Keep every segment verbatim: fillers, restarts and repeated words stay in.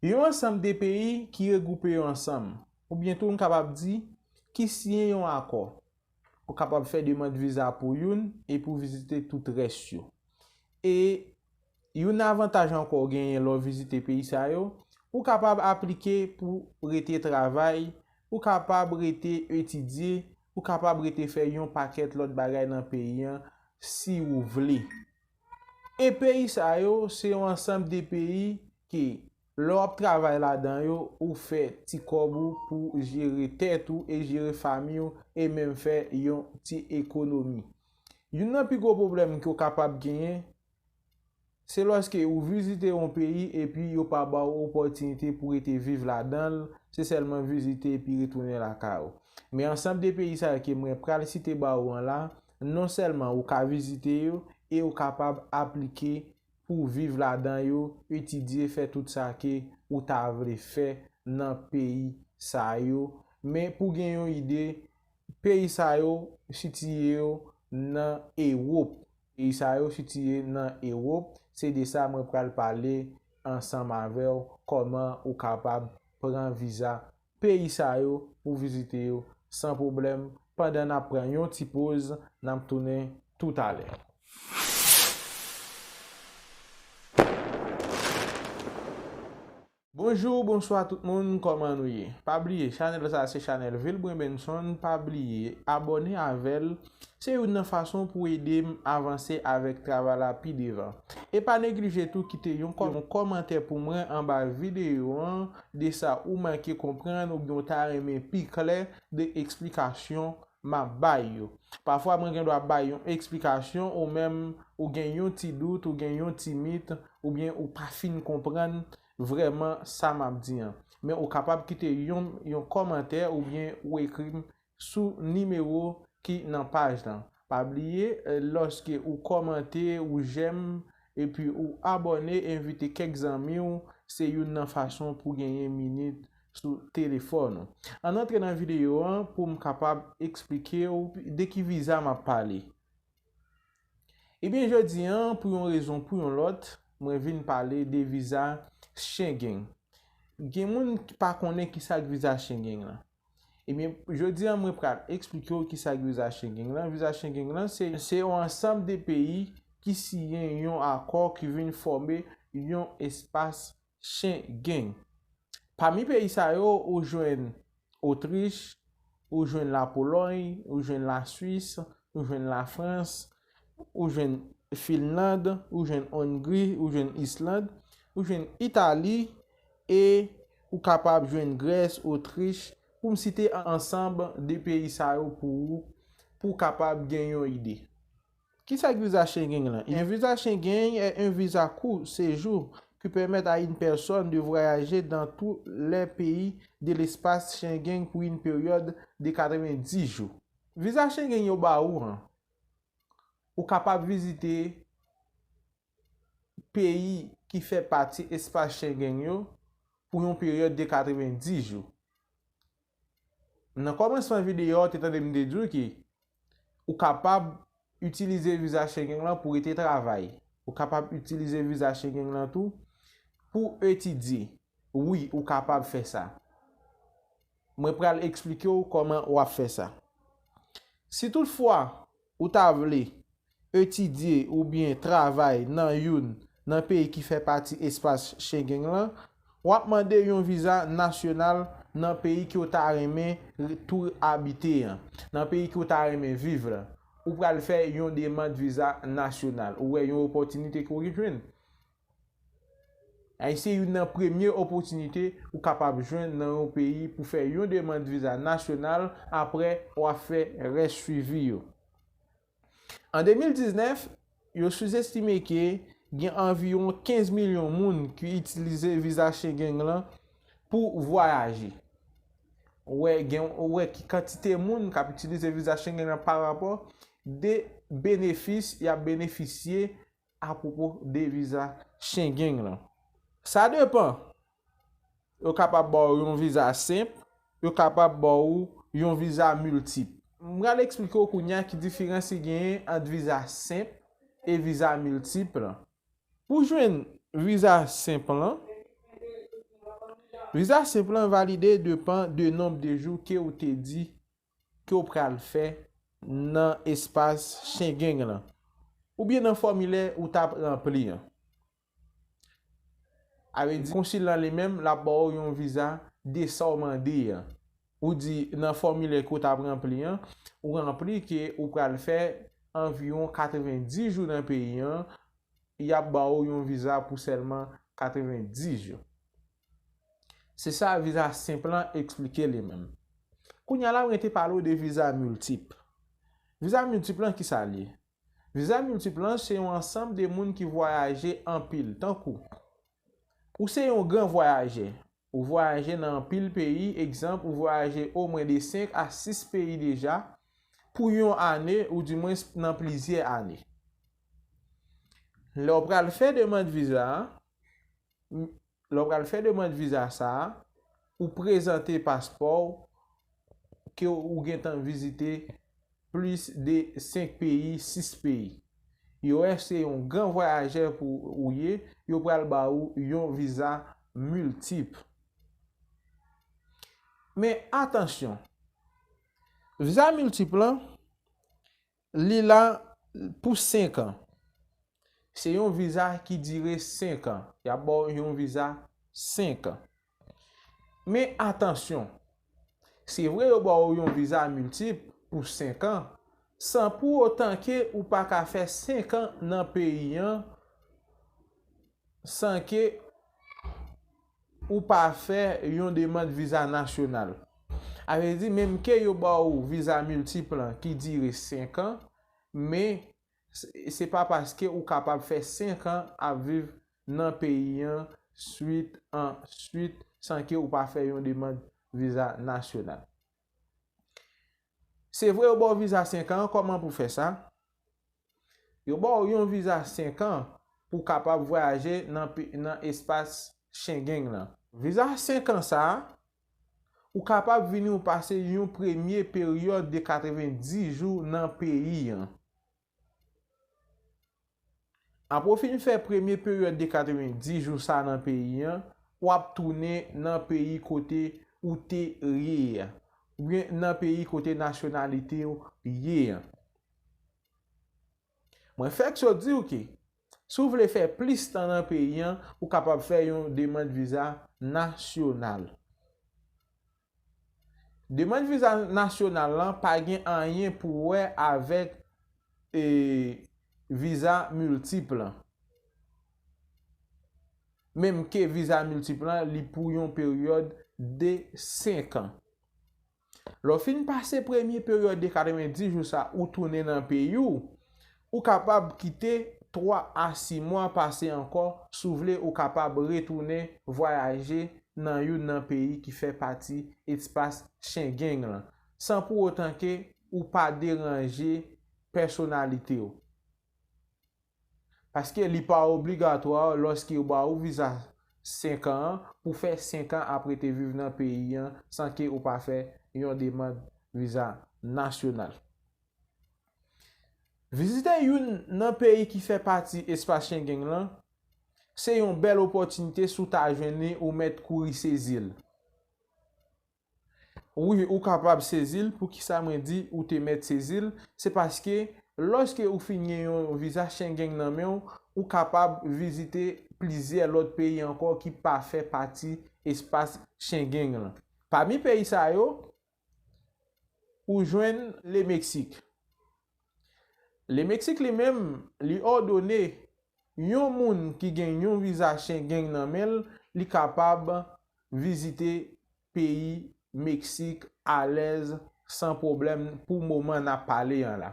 Yon ansanm de peyi ki regwoupe yo ansanm, oubyen tou n kapab di, ki siyen yon akò. Ou kapab fè demann viza pou youn epi w vizite tout rès yo. E youn nan avantaj ankò w genyen lè w vizite peyi sa yo, ou kapab aplike pou rete travay, ou kapab rete etidye, ou kapab rete fè yon pakèt lòt bagay nan peyi an si ou vle. E peyi sa yo, se yon ansanm de peyi ke lè w ap travay ladan yo, ou fè ti kòb ou pou jere tèt ou e jere fanmi w e menm fè yon ti ekonomi. Youn nan pi gwo pwoblèm ke w kapab genyen, se lòske ou vizite yon peyi epi yo pa ba w opòtinite pou rete viv ladan l, se sèlman vizite epi retounen lakay ou. Men ansanm de peyi sa yo ke mwen pral site ba ou an la, non sèlman ou ka vizite yo e ou kapab aplike pou viv ladan yo, etidye, fè tout sa ke ou ta vle fè nan peyi sa yo. Men pou gen yon ide, peyi sa yo sitiye yo nan Ewòp. Peyi sa yo sitiye nan Ewòp. Se de sa mwen pral pale ansanm avè w, kòman ou kapab pran viza peyi sa yo pou vizite yo san pwoblèm. Pandan n ap pran yon ti poz, n ap tounen toutalè. Bonjou, bonswa tout moun, kòman nou ye? Pa bliye, chanèl sa se chanèl Vilbren Benson, pa bliye abòne avè l, se youn nan fason pou ede m avanse avèk travay la pi devan. E pa neglije tou kite yon kò-, yon kòmantè pou mwen anba videyo an, de sa ou manke konprann oubyen ou ta renmen pi klè de eksplikasyon m ap bay yo. Pafwa mwen gen dwa bay yon eksplikasyon ou menm ou gen yon ti dout, ou gen yon ti mit, oubyen ou pa fin konprann vrèman sa m ap di an. Men ou kapab kite yon, yon kòmantè oubyen ou ekri m sou nimewo ki nan paj lan. Pa bliye, eh, lòske ou kòmante, ou jèm, epi ou abòne, envite kèk zanmi w, se youn nan fason pou genyen minit sou telefòn ou. Ann antre nan videyo an pou m kapab eksplike w de ki viza m ap pale. Ebyen, jodi an, pou yon rezon, pou yon lòt, mwen vin pale de viza Schengen. Gen moun ki pa konnen ki sa k viza Schengen lan. Ebyen, jodi an, mwen pral eksplike w ki sa k viza Schengen lan. Viza Schengen lan, se, se yon ansanm de peyi ki siyen yon akò ki vin fòme yon espas Schengen. Pami peyi sa yo, ou jwenn Otrich, ou jwenn Lapolòy, ou jwenn Laswis, ou jwenn Lafrans, ou jwenn Finland, ou jwenn Ongri, ou jwenn Island, ou jwenn Itali, e ou kapab jwenn Grès, Otrich, pou m site ansanm de peyi sa yo pou ou, pou w kapab gen yon ide. Ki sa k viza Schengen lan? Un visa Schengen est un visa court séjour qui permet à une personne de voyager dans tous les pays de l'espace Schengen pour une période de quatre-vingt-dix jours. Viza Schengen yo ba ou an, ou kapab vizite peyi ki fè pati espas Schengen yo pou yon peryòd de katrevenndis jou. Nan kòmansman videyo a, ou te tande m te di w ke ou kapab itilize viza Schengen lan pou rete travay. Ou kapab itilize viza Schengen lan tou pou etidye. Wi, ou kapab fè sa. Mwen pral eksplike w kòman w ap fè sa. Si toutfwa ou ta vle etidye oubyen travay nan youn nan peyi ki fè pati espas Schengen lan, w ap mande yon viza nasyonal nan peyi ke w ta renmen tou abite an, nan peyi ke w ta renmen viv lan. Ou pral fè yon demann viza nasyonal. Ou wè yon opòtinite ke w jwenn. Ay, se youn nan premye opòtinite ou kapab jwenn nan yon peyi pou fè yon demann viza nasyonal apre w ap fè rès swivi yo. An de mil diznèf, yo souzestime ke gen anviwon kenz milyon moun ki itilize viza Schengen lan pou vwayaje. Ou wè, gen, ou wè ki kantite moun k ap itilize viza Schengen lan parapò de benefis y ap benefisye apwopo de viza Schengen lan. Sa depann. Yo kapab ba w yon viza senp, yo kapab ba w yon viza miltip. M pral eksplike w kounye a ki diferans ki genyen ant viza senp e viza miltip lan. Pou jwenn viza senp lan, Viza senp lan valide depan de nonb de jou ke ou te di ke w pral fè nan espas Schengen lan, oubyen nan fòmilè ou t ap ranpli an. Sa vle di, konsil lan li menm, l ap ba w yon viza de sa w mande an. Ou di nan fòmilè ke w t ap ranpli an, ou ranpli ke ou pral fè anviwon katrevenndis jou nan peyi an, y ap ba w yon viza pou sèlman katrevenndis jou. Se sa viza senp lan eksplike li menm. Kounye a la, mwen te pale w de viza miltip. Viza miltip lan, ki sa l ye? Viza miltip lan, se yon ansanm de moun ki vwayaje anpil, tankou, ou se yon gran vwayajè, ou vwayaje nan anpil peyi, egzanp, ou vwayaje omwen de senk a sis peyi deja, pou yon ane, oudimwens nan plizyè ane. Lè w pral fè demann viza a, lè w pral fè demann viza sa a, ou prezante paspò w ke ou gentan vizite plis de senk peyi, sis peyi. Yo wè se yon gran vwayajè pou ou ye, yo pral ba ou yon viza miltip. Men atansyon, viza miltip lan, li la pou senk an. Se yon viza ki dire senk an. Y ap ba w yon viza senk an. Men atansyon, se vre yo ba w yon viza miltip pou senk an, san pou otan ke ou pa ka fè senk an nan peyi an san ke ou pa fè yon demann viza nasyonal. Sa vle di, menm ke yo ba w viza miltip lan ki dire senk an, men se, se pa paske ou kapab fè senk an ap viv nan peyi an swit an swit san ke ou pa fè yon demann viza nasyonal. Se vre, yo ba w viza senk an, kòman pou fè sa? Yo ba w yon viza senk an pou w kapab vwayaje nan, nan espas Schengen lan. Viza senk an sa a, ou kapab vini ou pase yon premye peryòd de katrevenndis jou nan peyi an. Apre w fin fè premye peryòd de katrevenndis jou sa nan peyi an, w ap tounen nan peyi kote ou te ye a, oubyen nan peyi kote nasyonalite w ye an. Mwen fèk sot di w ke, si w vle fè plis tan nan peyi an, ou kapab fè yon demann viza nasyonal. Demann viza nasyonal lan pa gen anyen pou wè avèk, e, viza miltip lan. Menm ke viza miltip lan, li pou yon peryòd de senk an. Lè w fin pase premye peryòd de katrevenndis jou sa, ou tounen nan peyi w, ou kapab kite twa a sis mwa pase ankò, si w vle, ou kapab retounen vwayaje nan youn nan peyi ki fè pati espas Schengen lan, san pou otan ke ou pa deranje pèsonalite w. Paske li pa obligatwa lòske yo ba ou viza senk an an pou fè senk an ap rete viv nan peyi an san ke ou pa fè yon demann viza nasyonal. Vizite youn nan peyi ki fè pati espas Schengen lan se yon bèl opòtinite si w ta jwenn li ou mèt kouri sezi l. Wi, ou kapab sezi l. Poukisa mwen di ou te mèt sezi l? Se paske lòske ou fin gen yon viza Schengen nan men w, ou kapab vizite plizyè lòt peyi ankò ki pa fè pati espas Schengen lan. Pami peyi sa yo, ou jwenn Lemeksik. Lemeksik li menm, li òdone yon moun ki gen yon viza Schengen nan men l, li kapab vizite peyi Meksik alèz, san pwoblèm, pou moman n ap pale an la.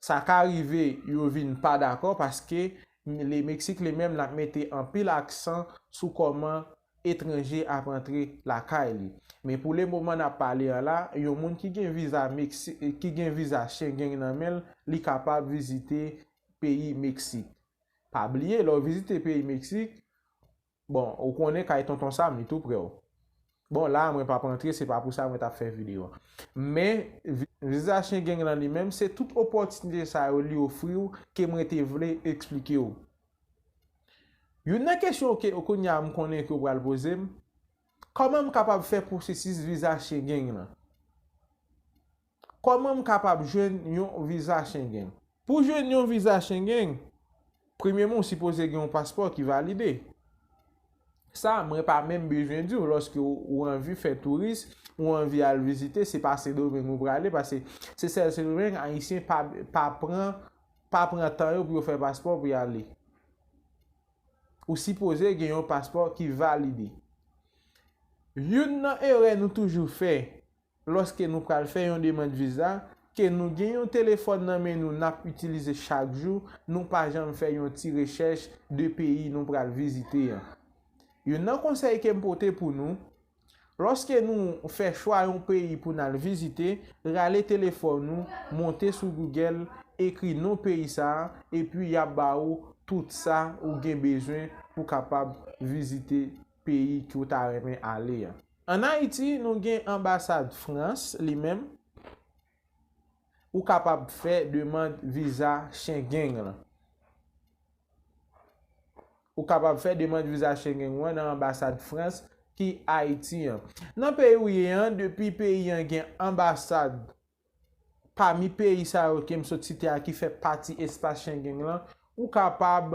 Sa ka rive yo vin pa dakò paske Lemeksik li menm l ap mete anpil aksan sou kòman etranje ap antre lakay li. Men pou lemoman n ap pale an la, yon moun ki gen viza Meksi-, ki gen viza Schengen nan men l, li kapab vizite peyi Meksik. Pa bliye, lè w vizite peyi Meksik, bon, ou konnen kay Tonton Sam, li tou prè w. Bon, la a, mwen p ap antre, se pa pou sa mwen t ap fè videyo a. Men, vi-, viza Schengen lan li menm, se tout opòtinite sa yo li ofri w ke mwen te vle eksplike w. Youn nan kesyon ke kounye a m konnen ke w pral poze m, Kòman m kapab fè pwosesis viza Schengen lan? Kòman m kapab jwenn yon viza Schengen? Pou jwenn yon viza Schengen, premyèman, ou sipoze gen yon paspò ki valide. Sa, mwen pa menm bezwen di w, lòske ou, ou anvi fè touris, ou anvi al vizite, se pa Sendomeng ou prale, paske se sèl Sendomeng, Ayisyen pa, pa pran, pa pran tan yo pou yo fè paspò pou y ale. Ou sipoze gen yon paspò ki valide. Youn nan erè nou toujou fè, lòske nou pral fè yon demann viza, ke nou gen yon telefòn nan men nou n ap itilize chak jou, nou pa janm fè yon ti rechèch de peyi nou pral vizite an. Youn nan konsèy ke m pote pou nou, lòske nou fè chwa yon peyi pou n al vizite, rale telefòn ou, monte sou Google, ekri non peyi sa a, epi y ap ba ou tout sa ou gen bezwen pou kapab vizite peyi ke w ta renmen ale a. Ann Ayiti, nou gen anbasad Frans, li menm, ou kapab fè demann viza Schengen lan. Ou kapab fè demann viza Schengen ou an nan anbasad Frans ki Ayiti an. Nan peyi ou ye an, depi peyi an gen anbasad pami peyi sa yo ke m sot site a ki fè pati espas Schengen lan, ou kapab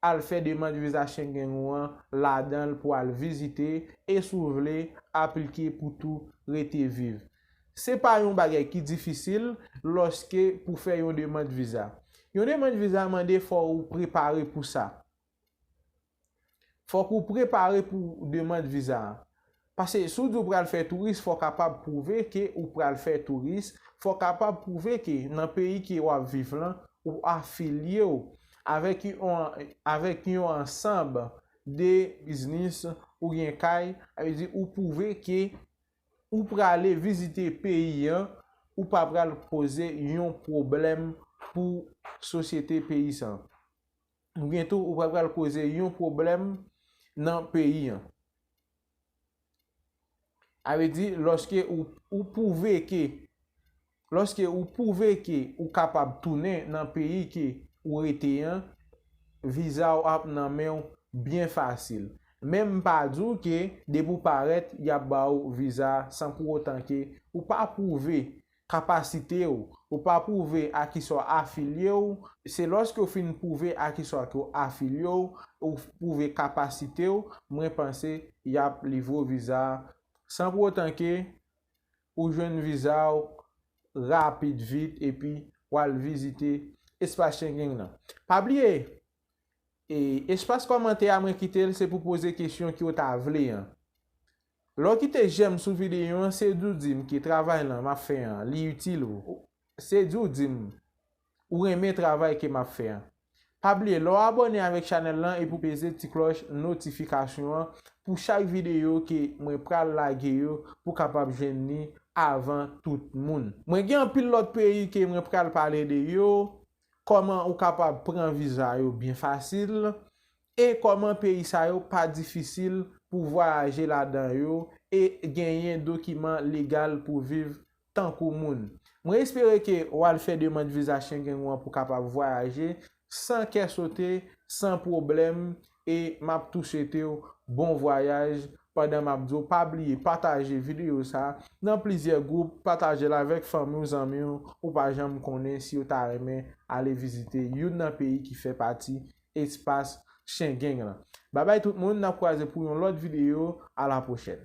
al fè demann viza Schengen ou an ladan l pou al vizite e si w vle aplike pou tou rete viv. Se pa yon bagay ki difisil lòske pou fè yon demann viza. Yon demann viza mande fò ou prepare pou sa. Fòk ou prepare pou demann viza a. Paske si w di w pral fè touris, fò w kapab pwouve ke ou pral fè touris, fò w kapab pwouve ke nan peyi ke w ap viv lan, ou afilye w avèk yon, avèk yon ansanm de biznis oubyen kay, sa vle di ou pwouve ke ou prale vizite peyi an, ou pa pral poze yon pwoblèm pou sosyete peyi sa. Oubyen tou, ou pa pral koze yon pwoblèm nan peyi an. Sa vle di, lòske ou, ou pwouve ke, lòske ou pwouve ke ou kapab tounen nan peyi ke ou rete an, viza w ap nan men w byen fasil. Men m pa di w ke depi w parèt, y ap ba w viza san pou otan ke ou pa pwouve kapasite w, ou pa pwouve a kisa w afilye w, se lòske w fin pwouve a kisa ke w afilye w, ou pwouve kapasite w, mwen panse y ap livre w viza a, san pou otan ke ou jwenn viza w rapid vit epi w al vizite espas Schengen nan. Pa bliye, e, espas kòmantè a mwen kite l, se pou poze kesyon ke w ta vle an. Lè w kite jèm sou videyo an, se di w di m ke travay lan m ap fè an, li itil ou. Se di w di m ou renmen travay ke m ap fè an. Pa bliye, lè w abòne avèk chanèl lan epi w peze ti klòch notifikasyon an pou chak videyo ke mwen pral lage yo pou w kapab jwenn li avan tout moun. Mwen gen anpil lòt peyi ke mwen pral pale de yo, kòman ou kapab pran viza yo byen fasil, e kòman peyi sa yo pa difisil pou vwayaje ladan yo e genyen dokiman legal pou viv tankou moun. Mwen espere ke w al fè demann viza Schengen ou an pou kapab vwayaje san kè sote, san pwoblèm, e m ap tou swete w bon vwayaj pandan m ap di w pa bliye pataje videyo sa a nan plizyè gwoup, pataje l avèk fanmi w, zanmi w, ou pa janm konnen si yo ta renmen ale vizite youn nan peyi ki fè pati espas Schengen lan. Babay tout moun, n ap kwaze pou yon lòt videyo, a la pwochèn.